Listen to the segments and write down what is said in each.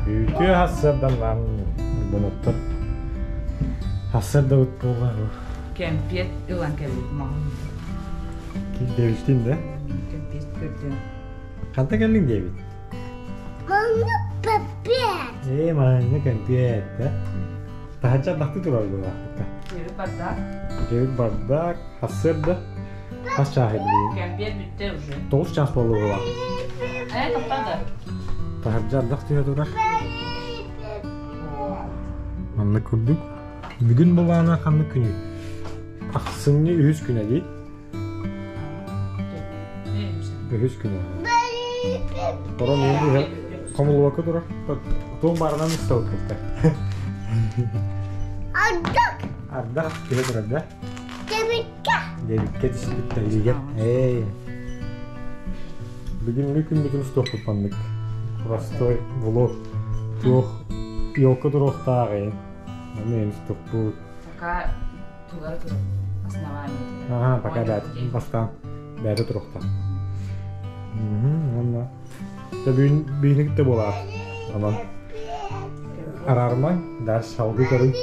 Үтүө сарсыарданнан Ырбаныттар. Сарсыардабыт буолла. Кэмпиэт ылан кэлбит маҕан. Киирдэбиттин да? Кэмпиэт көрдөөн. Ханта кэллиҥ диэбит? Манна кэмпиэт. Ээ, манна кэмпиэт да? Таһырдьа ардахтыы турар буолаахпыт. Дьэбит бардак. Дьэбит бардак. Сарсыарда хас чааһы билигин? Кэмпиэт бүттэ уже. 9 чаас буолла буолаах. Ээ, тоқтады. Таһырдьа ардах түһэ турар. Маннык курдук. Бүгүн былаана ханнык күнүй? Ахсынньы үһүс күнэ дии. Үһүс күнэ. Орон иһэ хомуллубакка турар. Туох баарынан ыстабыт Ардах. Ардах түһэ турар да? Дебиккэ. Дебиккэ түспүттэригэр. Эй. Бүгүҥҥү күммүтүн устуохпут маннык. Простой влог. Туох елка туруохтааҕый? Аны эн устуохпут. Пока тулары турар основание. Ага, пока бэт бастаан бэйэтэ туруохтаах. Уонна бүгүн биһиги кытта буолаат. Онон араарымаҥ, дальше салгыы көрүҥ.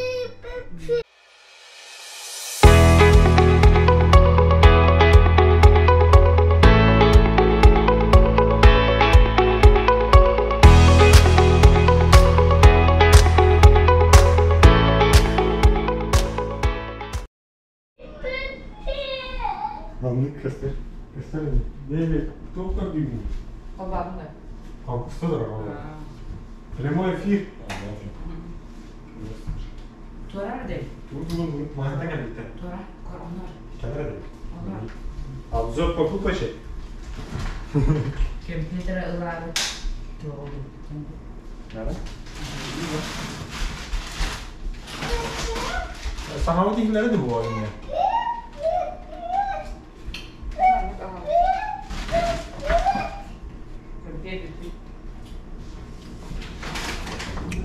Маннык көстөр. Көстөр Нели, туох көрдүүгүн? Холбаатым да. Холкуста турар Прямой эфир. Туорар дей. Маһата кэлбиттэр. Туора, кор онор. Кэлэр дей. Онор. Обзор покупочек. Компьютера ылаары туоҕу Саҥабыт иһиллэрэ да буолар инньэ.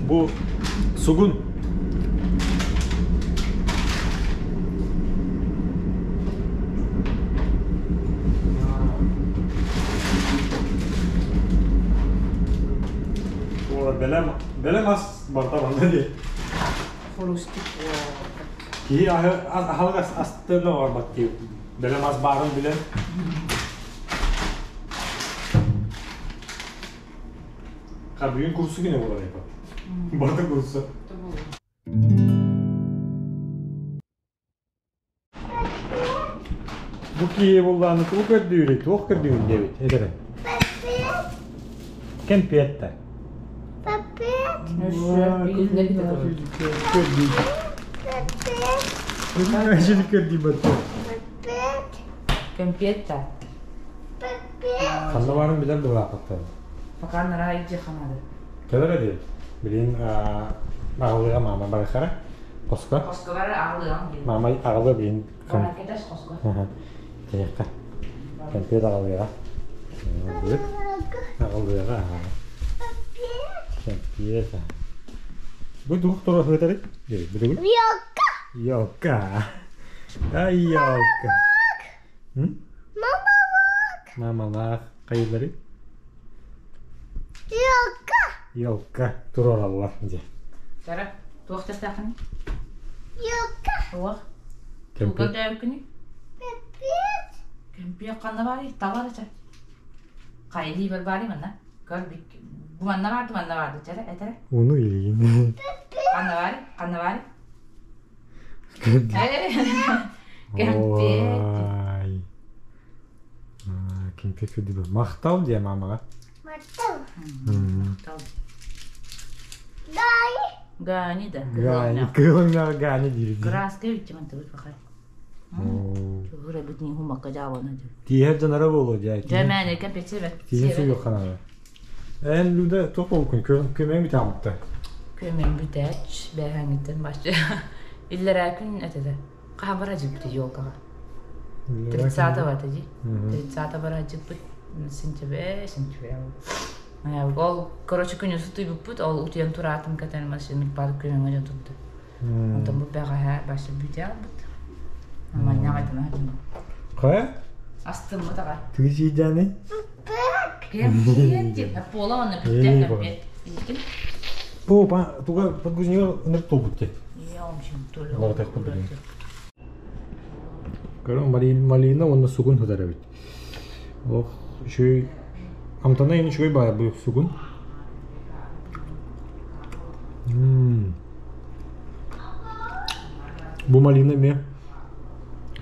Бу сугун. Бэлэм, бэлэм ас барыта манна дии. Холустик Киһи аһылык астыны оҥорбот дии. Бэлэм ас баарын билэн. Бүгүн курсу күнэ буолар эппит. Барыта курсу. Бу киһи буллааны тугу көрдүүрүй, туох көрдүүгүн диэбит этэрэ. Кэмпиэт да. Кэмпиэт да. Ханна баарын билэр быһаахаттар. Пока нара иди ханады. Кэлэр эди. Билин аҕалыга мама барыхара. Хоско. Хоско бар аҕалыаҕым диэн. Мама аҕалыа билин. Баракеташ хоско. Тиһиэххэ. Кэмпиэт аҕалыаҕа. Аҕалыаҕа. Кэмпиэт. Бу туох тура сытарый? Бүгүн? Елка. Елка. Ай, елка. Мамалаах. Мамалаах. Хайылары? Елка. Елка туруораллар дьэ. Сара, туох тастаахыный? Елка. Туох? Туга дөйкүнүй? Кэмпиэт. Кэмпиэт ханна баарый? Табар ача. Хайылыы бар баарый манна? Көр бу манна барды, манна барды. Чэрэ, этэрэ. Уну илиин. Ханна баарый? Ханна баарый? Кэмпиэт. Ой. Кэмпиэт күдүбэ. Махтал диэ мамаҕа. Махтал. Махтал. Гани. Гани да. Гани. Кыылыңнаҕа Гани диир. Краска үччүмэн тыбыт бахай. Чугура бүтүн хумакка жаабана дьэ. Тииһэр дьонара буолуо дьэ. Дьэ мээнэ кэмпиэт Тииһин суйуох ханара. Эн Люда туох буолбуккун көмөҥ бүтээҕимтэ. Көмөҥ бүтээч бээһээҥҥиттэн бачча. Иллэрээ күн этэ Хаһан бара дьиппит елкаҕа? 30-го этэ дии. 30 бара дьиппит сентябрь, сентябрь. Ол, короче, күнүс утуйбуппут, ол утуйан тураатым кэтэн машина бар күнүҥэ дьон турда. Онтон бу бэҕэһээ баша бүтэ албыт. Манньаҕа айтана сылдьым. Хайа? Астыммыт аҕай. Тугу сиидээний? Кэмпиэт диэн. Пола онно бүттэ кэмпиэт. Иитин. Бу туга подгузнига ынырык туолбут дии. Лоҕутуохпут билигин. Көрүҥ малина уонна сугун сытар эбит. Ох, үчүгэй амтана иһин үчүгэй баайа бу сугун. Бу малина эмиэ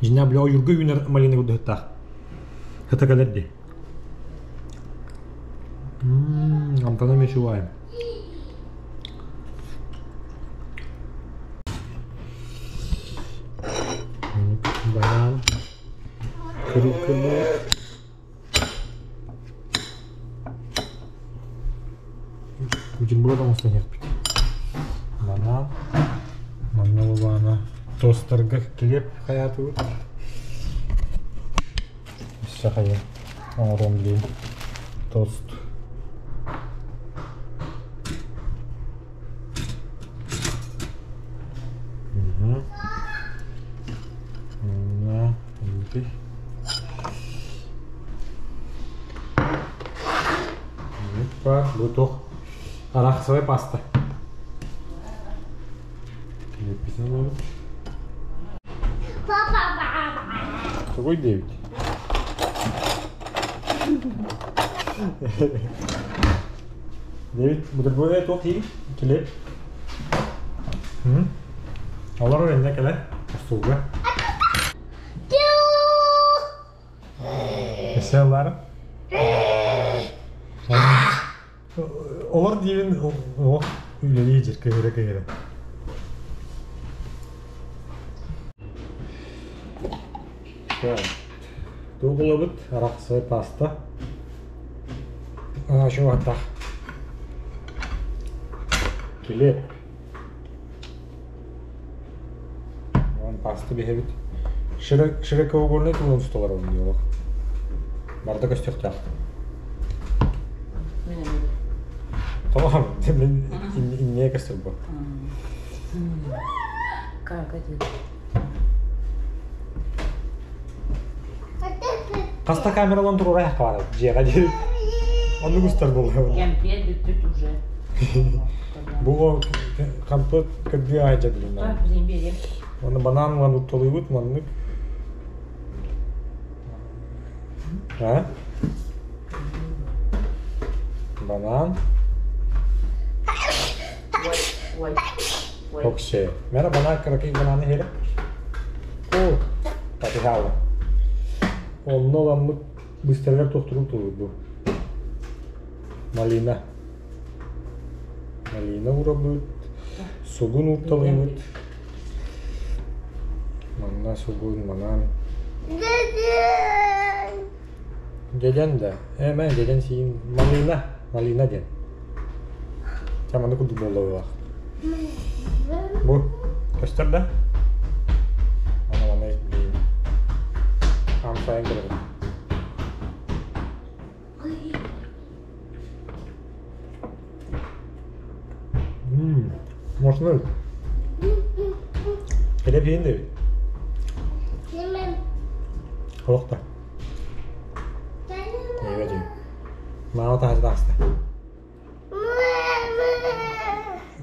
дьиҥнээх били ойуурга үүнэр малина курдук сыттаах. Сыта кэлэр дии. Амтана эмиэ үчүгэй. Банан. Кырылкылы. Бутерброд оҥостон иһиэхпит. Банан. Манна бабаана тостарга килиэп хайаатыбыт. Өссө хайа оҥоруом диэн тост. Бу туох арахсовай паста. Какой девять? Девять бутерброд туох диир? Килиэп. Олорор иннэ кэлэ остуолга. Өссө ыллаарым. Олор диибин ох үлэлии дьир кыһыра кыһыра. Туох ылабыт? Арахсай паста. Чугаттах. Килиэп. Вон паста биһэбит. Широкоугольный тылын усталар олох. Барда көстүөхтээх. Tamam, мен иннее көстөр бу. Как это? Хаста камералан турура бар дьиэҕэ диир. Оннук устар буолла. Кэмпиэт бүппүт уже. Бу компот көрдүү аайдьа билин. Оны банан ылан утталыыбыт маннык. А? Банан. Окше. Мера банан кыракый бананы хере. О, татыхаала. Онно ыламмыт быстарыгар туохтурук туолбут бу. Малина. Малина уурабыт. Сугун уурталыыбыт. Манна сугун, манан. Дьэдьэн да. Ээ, мэ дьэдьэн сиин. Малина. Малина диэн. Чэ, манна курдук буолла Бу көстөр да? Аны маны билигин амсайан көрөбүн. Можно Кэлэ биһин диэбит. Олох да. Эйвэ дии. Маама таһырдьа таҕыста.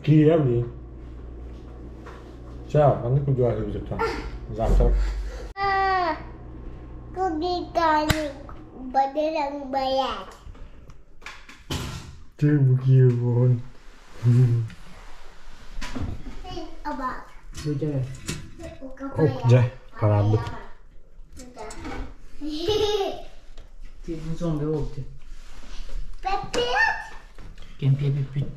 Киирэ блин. Ча, маннык курдук аһыыбыт Завтрак. Ты букиевон. Ок, дьэ, харааммыт. Зомби oldu. Кэмпиэ бүппүт.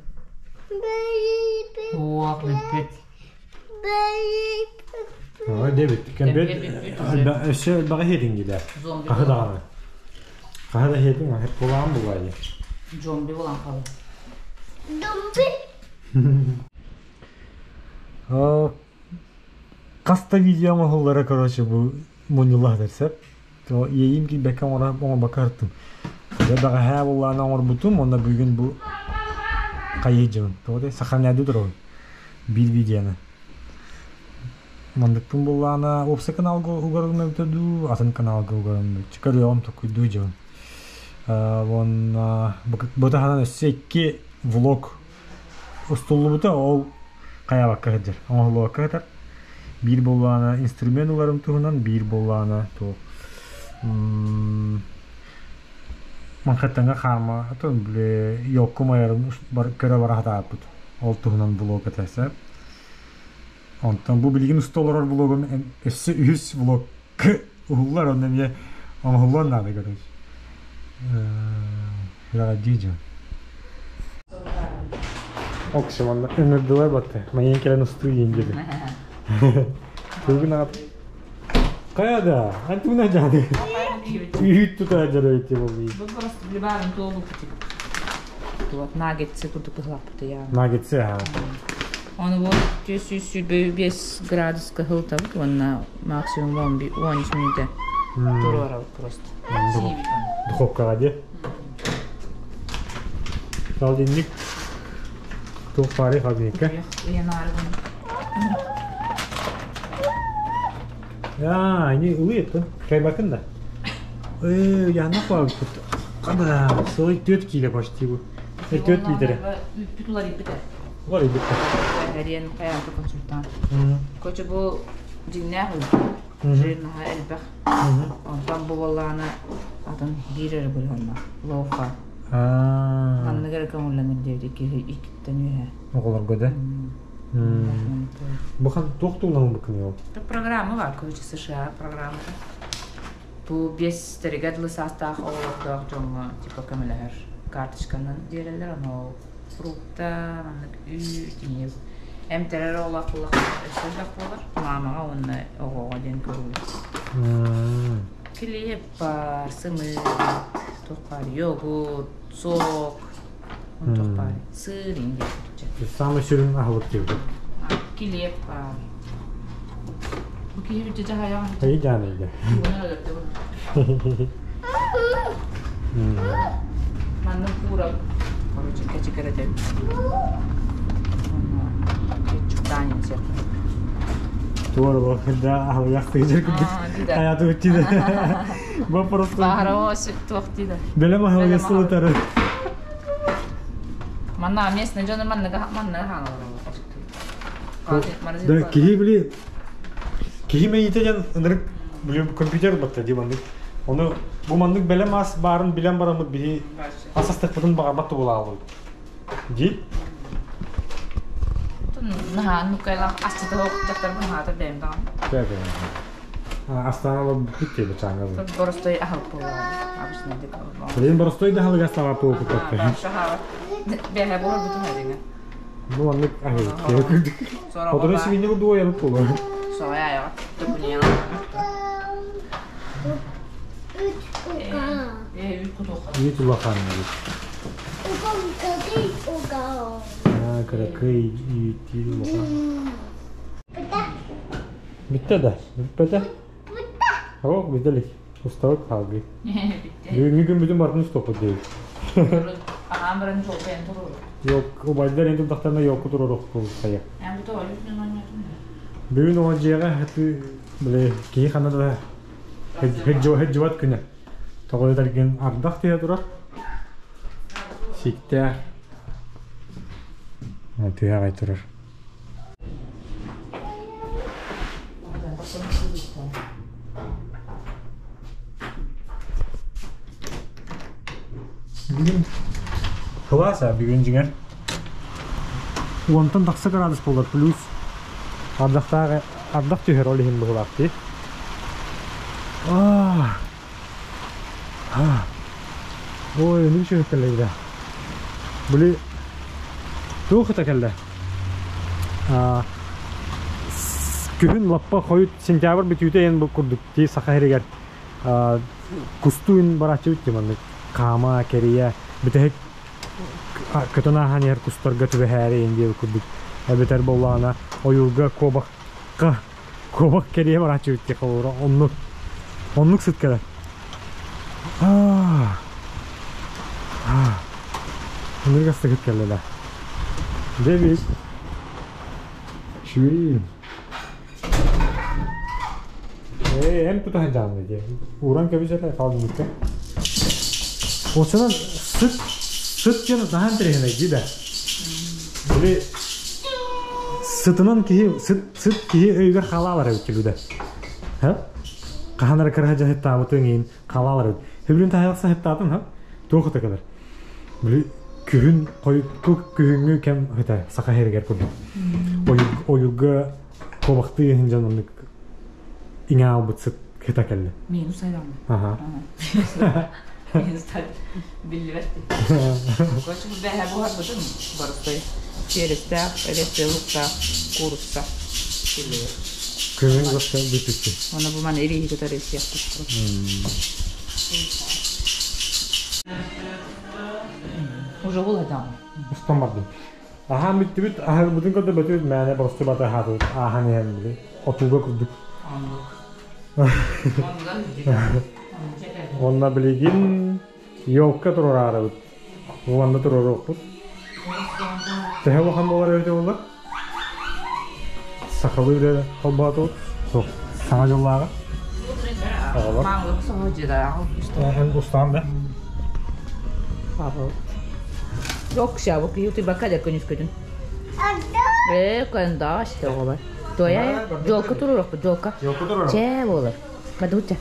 Уох бүппүт. Ой, Дэвид, кэмпиэт өссө элбэҕи иһиэтиҥ диилэр. Хаһы даҕаны. Хаһы да иһиэтиҥ, аһыр кулаан булаа дии. Зомби булан хаалар. Хаста видео оҥоһуллара короче бу мунньуллаһытар сөп. Иэйиим киирбэккэ оҥорбокко сырыттым. Дьэ бэҕэһээ буоллаҕына оҥорбутум уонна бүгүн бу хайыы дьыбын. Тоҕо диэ сохраняйдыы туругун биир видеоны. Манныкпын буоллаҕына уопсай каналга угарым эбитэ дуу, атын каналга угарым көрүөҕүм толкуйдуу дьыбын. Уонна бу таһынан өссө икки влог устуллубута ол хайаабакка сылдьар, оҥоһуллубакка сытар. Биир буоллаҕына инструмент ыларым туһунан, биир буоллаҕына туох Манхэттеҥҥа хаама, атын били Йоккум айарын көрө бара сатаабыт. Ол туһунан блог этэ сөп. Онтон бу билигин уста олорор блогум өссө үһүс блог уһуллар, онно эмиэ оҥоһуллуон наада короче. Дии дьон. Оксим онно ыҥырдылар батты. Майын кэлэн устуу иин диэти. Тугун аат Хайа да, антуна жаны. Үүт тута жарайты болли. Бу просто билбаарын туолу кутик. Вот наггетсы курдук кыһылаппыты я. Наггетсы, ха. Оны бу 425 градуска хылтабыт уонна максимум 13 мүнүүтэ туруорабыт просто. Духовкаҕа дии. Холодильник туох баарый холодильникка? Аа, они ылыйыттын. Кайбакын да. Э, яна куабыт. Када, сой 4 кило почти бу. 4 литре. Үппүт уларыйбыт. Уларыйбыт. Эриэн хайаанта консультант. Кочу бу дьиҥнээх жирнаһа элбэх. Онтон бу буоллаҕына атын биир эрэ бырыһыаннаах. Лоуфа. Маннык эрэ көҥүллэнэр диэбит киһи иккиттэн үөһэ. Оҕолорго да? Бу хан туох туһунан быкын ол? Программа бар, короче, США программата. Бу биэстэригэр дылы саастаах оҕолордоох дьоҥҥо типа көмөлөһөр карточканан биэрэллэр, ону фрукта, маннык үүт, иҥиэл эмтэрэр оҕолоох буоллахха өссө элбэх буолар. Маамаҕа уонна оҕоҕо диэн көрүллэр. Килиэп баар, сымыыт, туох баар, йогурт, сок, туох баар, сыр иҥиэн Самый сүрүн аһылык диэбит. Килиэп баар. Бу киһи бүтэ дьаһайаҕын. Эй дьаанайда. Манна куурап, короче, кэчикэрэтэн. Кетчуптаанин сиэхпит. Туора да аһылыгах тыгыжыр курдук хаятı үттиде. Бу просто Баһара туох диде. Бэлэм аһылыга сылытары. Манна местный дьону манныга манныга хаалалар. Да киһи били киһи мэйиитэ диэн ынырык били компьютер батта дии маннык. Ону бу маннык бэлэм ас баарын билэн бараммыт биһи ас астыкпытын баҕарбат тугулаалыбыт. Дии? Наһаа нуккайлаах асчыта дьахтарбын хаата бэйэм даҕаны. Астана олорбуппут диэби чааҥҥа. Боростой аһылык буоллаҕа. Обычно Блин, боростой да аһылыга саҕа буолбут. Бэһэ буолбутун эриҥэ. Ну, маннык аһылык. Хотура сибинньи курдук ойабыт буолуо. Соҕой айаҕа төкүнүйэн. Үүт улахан эбит. Кыракый үүттүүр улахан. Бүттэ да? Бүппэтэ? Оо, бүтэ илик. Устабыт хаалгый. Бүгүҥҥү күн бүтүн барытын устуохпут диэбит. Аҕам баран жолбайан туруору. Yok, убайдар эн турдахтарына йокку туруоруохпут хайа. Эн бу тоҕо бүтүн оонньоотун Бүгүн оҕо дьиэҕэ били киһи ханна да һыддьыбат күнэ. Тоҕо этэргин ардах түһэ турар. Сиктээх. Түһэ аҕай турар. Бүгүн кылаас бүгүн дьиҥэр уонтан тахса градус буолар плюс ардахтааҕы ардах түһэр ол иһин быһылаах дии. Ой, өнүк үчүгэй кэллэ Били туох ыта кэллэ? Күһүн лаппа хойут сентябрь бүтүүтэ эн бу курдук дии саха сиригэр кустуун барааччыбыт дии маннык хаама кэрийэ бүтэһик көтөн ааһан иһэр кустарга түбэһээри эн диэбит курдук эбэтэр буоллаҕына ойуурга куобахха куобах кэрийэ барааччыбыт дии холобура оннук оннук сыт кэлэр Оннук астыгыт кэллэ да Дэвид Швин Ээ, эн тута сылдьаҕын дии. Ууран кэбис эрэ, хаалбыкка. Осынан сыт, сыт диэн наһаа интэриэһинэй дии да. Били сытынан киһи сыт сыт киһи өйүгэр халаалар эбит күлүдэ. Ха? Хаһан эрэ кыраһа дьаһыттаабытын иин халаалар эбит. Хүбүлүн таһайахса хыттаатын ха? Туох ыта кэлэр. Били күһүн хойукку күһүҥҥү кэм ыта саха сиригэр курдук. Ойуурга куобахтыы иһин дьон оннук иҥэ аалбыт сыт кыта кэллэ. Минус айдаҥҥа. Аха. Минус биллибэт. Короче, бу бэһэ буһарбытым барыстай. Перестээх, эрэстэй луктаах, куурусса. Биллибэт. Көмөн көстө бүтүччү. Оны бу маны ирииһи кытары сиэхпит. Уже буладам. Устан бардым. Аһаан бүттүбүт, аһарбытын көрдөрбөтүбүт, мээнэ боростуй аһаатыбыт, ааһан иһэн били отууга курдук. Уонна билигин елка туруораарыбыт. Уонна туруоруохпут. Төһө улахан буолар эбитэ буоллар? Сахалыы үлэ холбоотубут. Суох. Саҥа дьыллааҕы. Оҕолор. Эн устаан да? Yok bu YouTube'a kadar konuşkudun. Э, канда işte оҕолор. Туойа, жолка туруорукпут, жолка. Елка туруорабыт. Чээ буолар. Бадуча.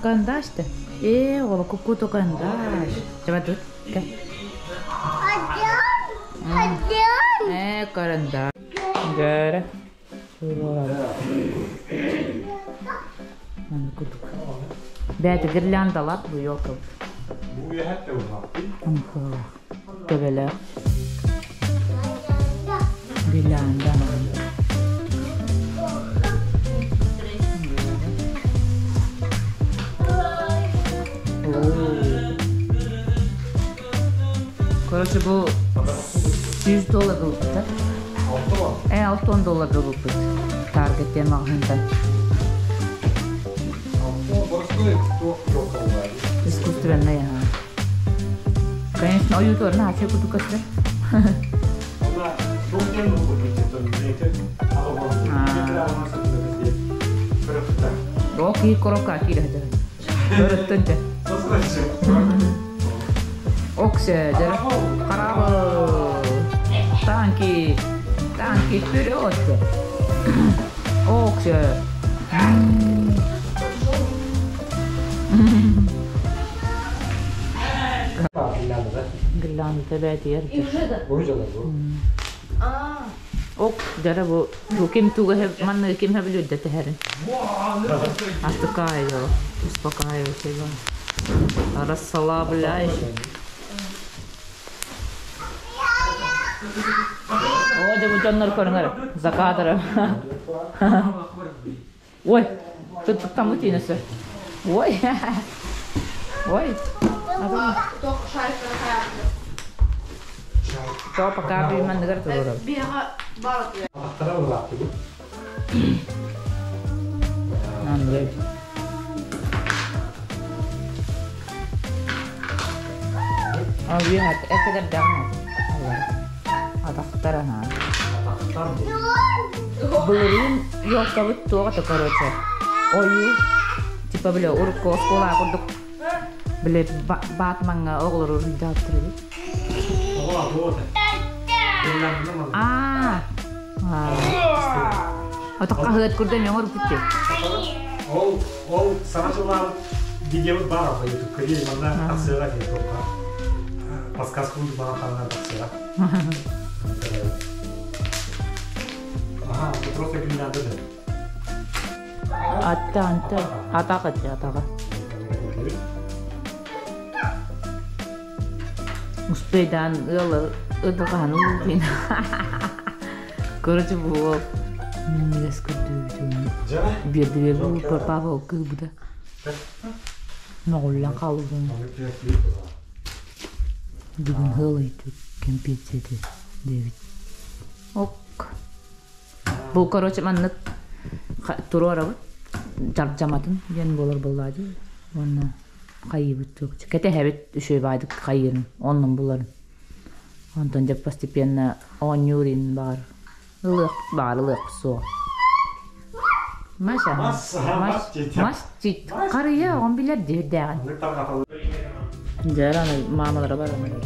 Кандашты. Э, оҕолор куккуту кандаш. Чабадут. Э, карандаш. Гара. Маны курдук. Бэйэтэ гирляндалар бу елка. Бу үөһэттэ буолла. Төбөлөөх. Гирлянда. Короче, бу 100 доллар ылбыта. Э, 6 доллар ылбыт. Таргет диэн маҕаһыынтан. Искусственная. Конечно, ойуутуорна ача курдук көстөр. О, киһи коробка киирэ сылдьар. Өрөттөн дьэ. Оксе, дьэ. Хараабыл. Танки. Танки вперед! Оксе. Гирлянда бээтигэр. Ок, дьара бу бу ким туга манна ким билүдэ тэһэрин. Отдыхаю, успокаиваю себя. Расслабляюсь. О, дьэ бу дьоннор көрүҥэр за кадром. Ой, тут там утинасы. Ой, ой. То пока манныгар турурар. Андрей. А үөһэ эккэдэрдэҕин атахтара Былырыын елкабыт туоҕа да короче ойуу типа бile урукку оскуола курдук бile Батмаҥҥа оҕолору уруйдаабыттар эбит. Аа Отох хаһыат курдук эмиэ оҥорбут дии. Ол ол саҥа дьыллаабыт видеобут баар алла ютубка дии манна тахсыаҕа дии туохха подсказка курдук баҕа хаалан тахсыаҕа. Аха, просто гирлянда да. Атта анта атаҕа дии атаҕа. Успейдаан ыал ыдылҕаһан уулуутуйна. Короче, бу уол минньигэс көрдүүбүтүн биэрдибиэр бу папа кыыбыта. Моҕуллан хаалбытын. Бүгүн ыал ыйдык кэмпиэт диэбит. Ок. Бу короче маннык туруорабыт дьардьаматын диэн буолар буоллаа дии. Уонна хайыыбыт туох кэтэһэбит үчүгэй баайдык хайыырын оннун буларын. Онтон дьэ постепенно оонньуур иһин баҕар ылыах баҕар ылыах суох. Маша, мас, мас чит харыйа оҕом билэр диирдээҕин. Дьэ, аны маамалара баран эрэр.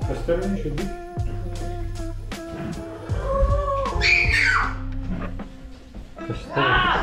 Göstereyim şimdi. Göster.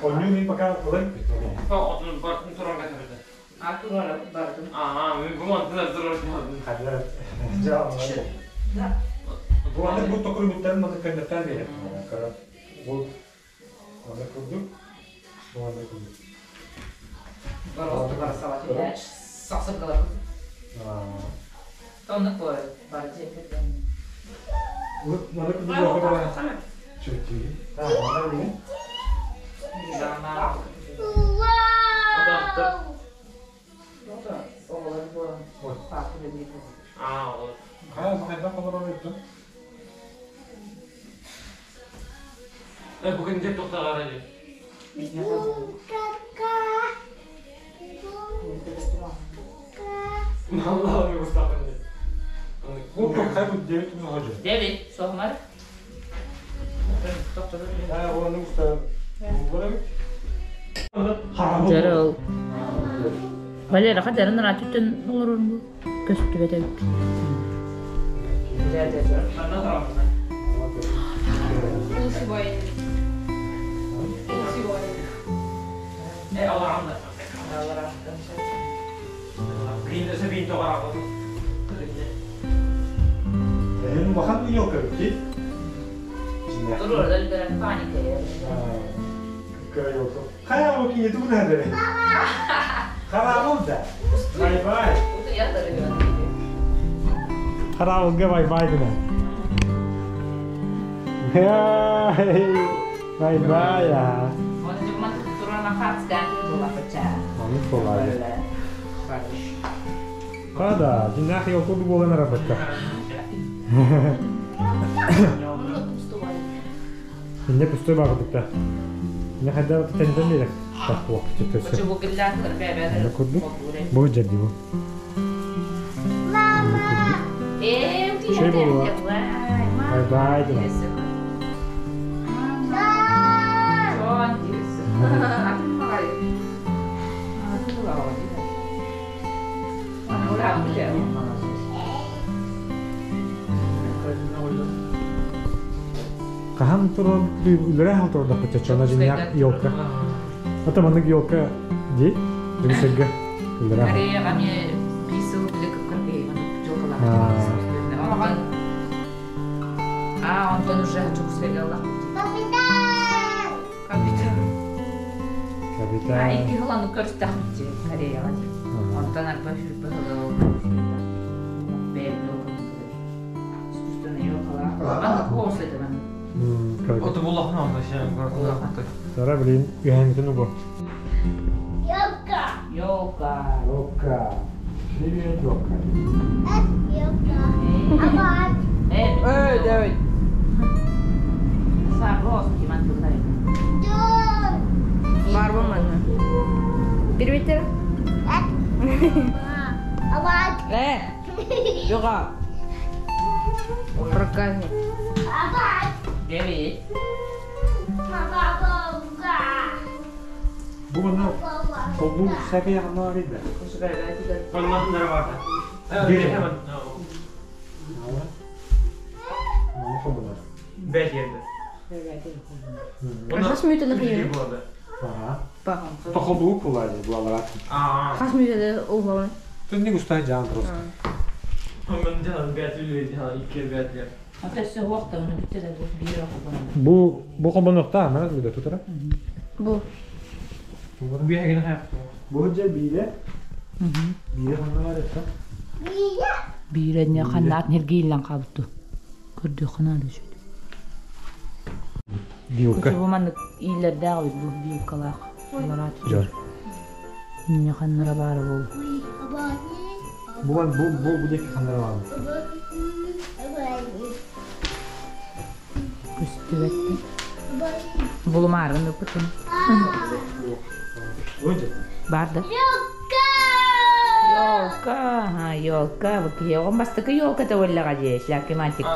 Онньуу пока ылай. Бу бу токур буттарын маны көннөттөн берет. Бу аны курдук. Бу аны курдук. Маны курдук бу Чүтү. Та, аны билин. Хаа, хайда колор өттү. Бүгін деп тоқтағар әлі. Аллахым Мустафа. Бу хай бу девять мы хожу. Девять, соғмар. Та, оны уста. Бу Жарыл. Валера, хадарын ратүттен олорун бу. Көстүбөтө. Махан елка ки. Турur da паника. Кара елка. Хаа, оки не ту надо. Хара да. Бай бай. Хара бай бай да. Бай бай я. Оны kolay. Када, динах елка болан работа. Инде пустой багыдыкта. Не хотя бы тенден берек. Так, вот, теперь все. Бу жадди бу. Şey bu. Бай бай. Кахан турон үлерә хал турда хотя чона жинyak елка. Ата маннык елка ди. Дүгсәгә. Үлерә. А, онтон уже Капитан. Капитан. Капитан. А, икки хыланы көрстәхмити Кореяга. Онтон арба хүрбе хылы. Бәйбе Искусственный елкалар. Аны коос это Оты булахна онда Сара блин, үйәнитен уго. Елка. Елка. Елка. Привет, елка. Елка. Эй, давай. Барба манна. Первитер? Юга. Проказник. Девять. Бу мана бу сәкә ягына арыйды. Бир. Бәт yerде. Хас мүтені қиын. Ага. Тохолбу кулады булалар. Хас мүтені оғлауын. Тут не густай жан просто. Бу бу холбонуохтаах, манан бу тутара. Бу. Бу дьэ биирэ. Биирэ ханна бар это? Биирэ не ханнаат ниргииллэн хаалбыт Көрдүөххэ наада үчүгэй. Вилка. Бу маннык иилэрдээх эбит бу вилкалаах. Аллараа Дьон. Инньэ ханнара баара буолуо. Бу бу бу бу диэки ханнара баар. Көстүбэт. Булумааргын ыппытын. Бар да. Елка, ха, елка. Бу киһи оҕом бастакы елка тэуэллэҕэ дии, шляпки мантик. А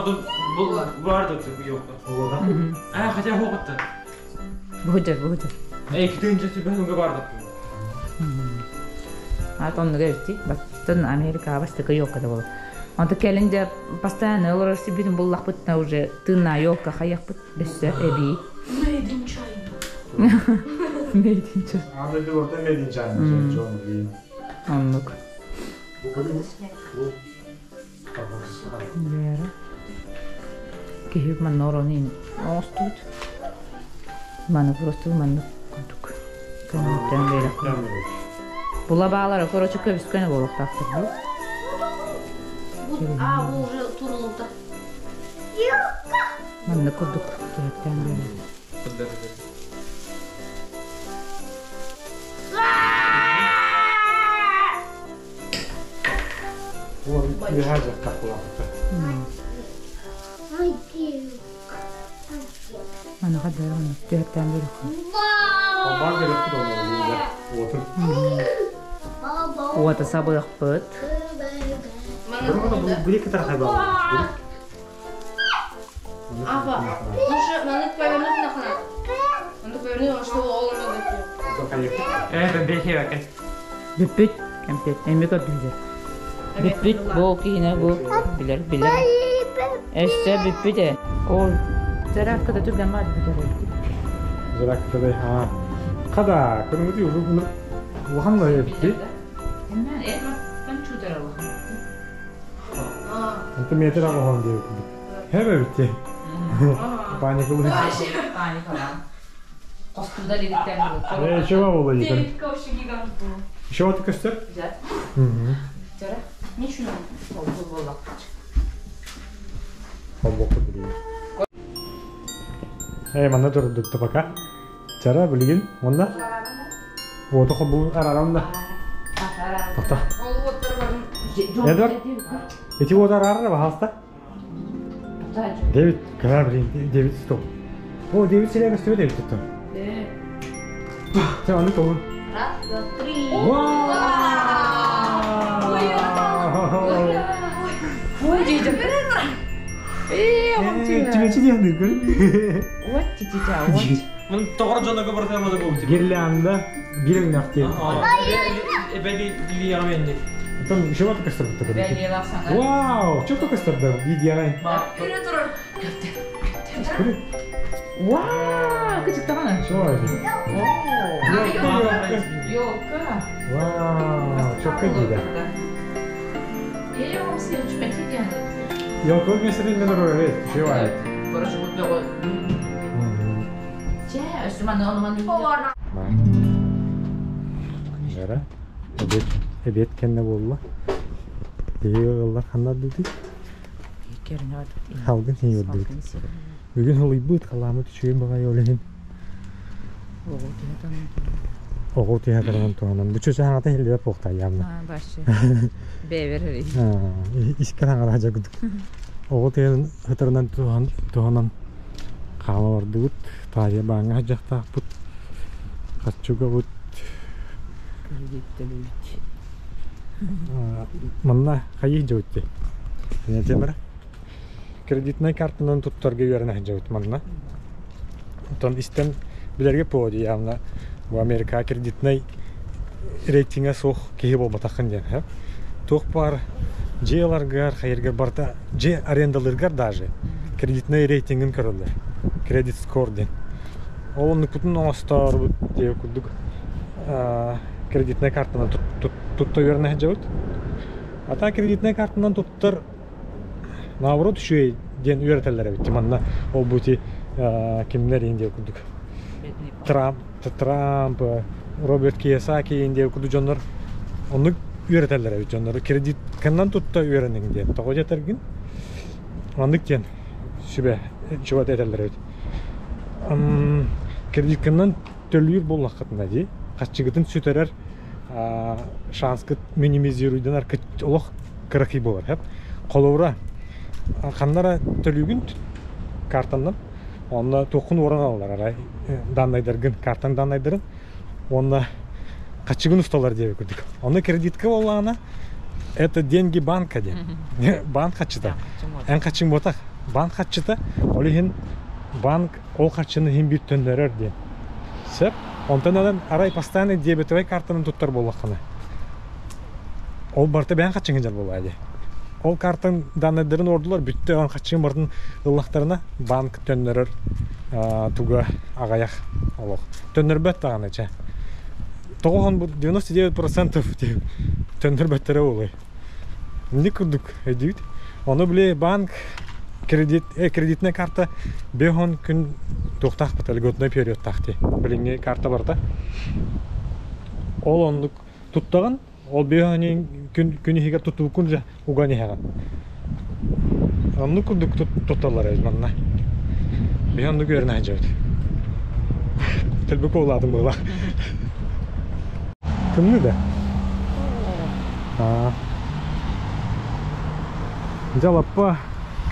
тут бар да елка. А, хотя хоҕутта. Бу жар, бу жар. Эй, китинче сүбэһүнгэ бар да. А оннуга эбити. Бастан Америка бастакы елка да болот. Онто кэлин дьэ постоянно олорор сирбитин буллахпытына уже тыыннаа елка хайахпыт өссө эбии. Made in China. Made in China. Аны дурта Made in China. John Green. Оннук. Бу Вера. Киһи манна оронун оҥостубут. Маны просто маннык курдук. Көннүктэн бэйрэх. Була баалара, короче, көбүскөнө буолуохтаахтар дуу. А, бу уже турулута. Маннык курдук түһэттээн биэрэр. Маныха да оны түһэттээн биэриэххэ. Уота сабыахпыт. Апа, лучше маннык повернуть нахана. Маннык повернуть, чтобы ол Бүппүт, кэмпиэт, эми көрдүлэр. Бүппүт, бу киһине бу билэр, билэр. Өссө бүппүт ээ. Ол зарядкада түргэн баар бүтэр. Зарядкада ha. Kada, көрүңүтү улахан да эбит. Эммен эт ман чудар улахан. Анты метр алған деп. Хебе битти. Паника булды. Паникалан. Костуда лигиттен Э, чего было екен? Девятка вообще гигант был. Еще вот көстөр? Güzel. Мгм. Жара. Не шуну? Ол бул боллак. Холбоку билген. Эй, манна турдук пока. Чара билген, онда. Вот холбу арарам да. Тоқта. Ол оттар барын. Эдвард, эти вот арара, пожалуйста. Дэвид, кара, блин, Дэвид, стоп. О, Дэвид силе көстүбө Дэвид тутту. Сен аны толун. Раз, два, три. Вау! Ой, жейдім. Э, Тебе чиден дыр. Вот тетя, вот. Мын тоғыр жона көбір темада көп. Гирлянда бирин нафти. Эбеди лияменди. Там еще вот көстөр бутты. Вау, что көстөр да видео. Күрі тұрыр. Вау, кычыктаган. Что это? Ёлка. Вау, çok güzel. Э, он сен чүмәти диян. Yok, o mesela ne doğru, şey var. Короче, вот такой. Че, өстү маны оны маны. Поварна. Жара. Обед, обед кенне болла. Дейгылар ханна деді. Керне бар. Халгын хин өрдү. Бүгүн холуйбут халамы түчүгүн багай олehen. Ого тиһэ таран туанан. Бу чөсө хаңата хилдебе похта ямна. А, башы. Бебер. Искер хаңара жагыдык. Ого тиһэн хытарынан тухан туанан хаама бардыбыт. Таария бааңа жактаакпыт. Хаччуга бут. Манна хайы жабытты. Не темір. Кредитный картанан туттарга үйөрүнө жабыт манна. Отон истен билерге поди явно бу Америка кредитный рейтинге суох киһи буолбатаххын диэн һэ. Туох бар дьиэларгар, хайыргар барта дьиэ арендалыргар даже кредитный рейтингин көрөллөр. Кредит скор диэн. Ол оннукпутун оҥосторбут диэ курдук кредитный картаны тутта үөрэнэ сылдьабыт. А так кредитнай картанан туттар наоборот үчүгэй диэн үөрэтэллэр эбит. Манна ол бути кимнэр иин диэн курдук. Трамп, Трамп, Роберт Кийосаки иин диэн курдук дьоннор оннук үөрэтэллэр эбит дьоннору кредитканан тутта үөрэниҥ диэн. Тоҕо диэтэргин маннык диэн сүбэ сүбэ этэллэр эбит. Кредитканан төлүүр буоллаххытына дии, харчыгытын сүтэрэр шанскыт минимизируйданар олох кыракый буолар хэп. Холобура, ханна эрэ төлүүгүн картаннан, онно туоххун уоран алалар арай даннайдаргын, картаҥ даннайдарын уонна харчыгын усталар диэбит курдук. Онно кредитка буоллаҕына, это деньги банка диэн. Банк харчыта. Эн харчыҥ буотах. Банк харчыта, ол иһин банк ол харчыны иһин биир төннөрөр диэн. Сөп. Онтон ылан арай постоянно дебетовай картаны туттар буоллаххына, ол барыта бэйэҥ харчыҥ дьар буолуо дии. Ол картаҥ данныйдарын уордулар, бүттэ он харчыҥ барытын ыллахтарына банк төннөрөр туга аҕыйах олох. Төннөрбөт даҕаны чэ. Тоҕо 99% төннөрбөттөрө буолуой. Инник курдук өйдүүт. Ону били банк кредит, кредитная карта 5 күн туохтаахпыт льготный периодтаах дии. Билиҥҥи карта барыта. Ол оннук туттаҕын, ол 5 күн күн иһигэр тутуукун же уган иһэҕин. Оннук курдук тутталлар эбит манна. Биһи оннук үөрэнэ сылдьабыт. Тэлбик улаатым быһыылаах. Тымныы да? Дьэ лаппа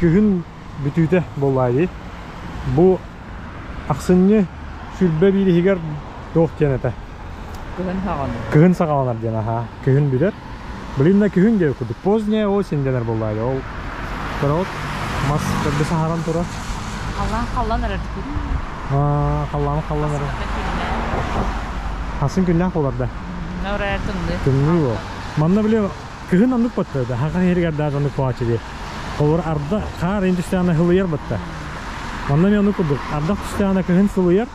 күһүн бүтүүтэ буоллаа дии. Бу ахсынньы 21 иһигэр туох диэн этэ? Кыһын саҕаланар. Кыһын саҕаланар диэн аһаа. Күһүн бүтэр. Блин да күһүн диэбит курдук. Поздняя осень дэнэр буоллаа дии. Ол көрөҕүт мас төрдө саһаран турар. Халлаан халлан эрэр. Халлаан халлан эрэр. Хасын күннээх буолар да. Нөрэ тымныы. Тымныы буол. Манна били кыһын оннук батта да, хака иһигэр даже оннук буолааччы дии. Холобур арда хаар ин түстэҕинэ сылыйар батта. Манна эмиэ оннук курдук. Ардах түстэҕинэ кыһын сылыйар.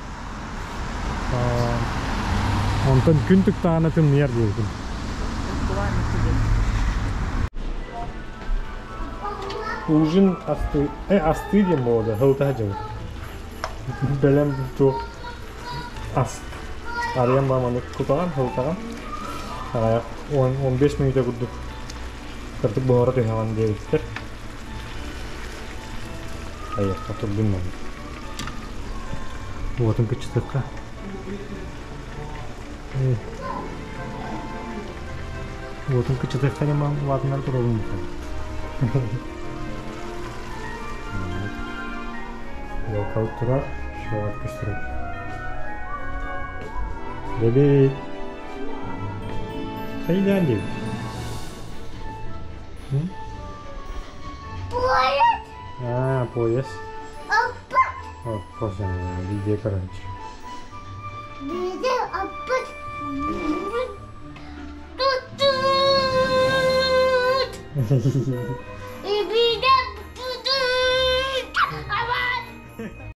Онтон күн түктаҕына тымныйар диэбитим. Ужин асты, асты диэн буолла, сылытаһа дьабыт. Бэлэм туох ас арыйан баран кутаҕын, сылытаҕын. Аҕыйах 10-15 мүнүүтэ курдук кырдык буһара түһэҕин диэбиттэр. Айахха турдун маннык. Уотун кыччатыахха. Уотун кыччатыахха диэн улаатыннар турабын Волкал турар, шоҕат көстөрөр. Бэбэй. Хайдаан диэбит? Поезд. А, поезд. Опа. Опа, видео, короче. Видео, опа. Тут.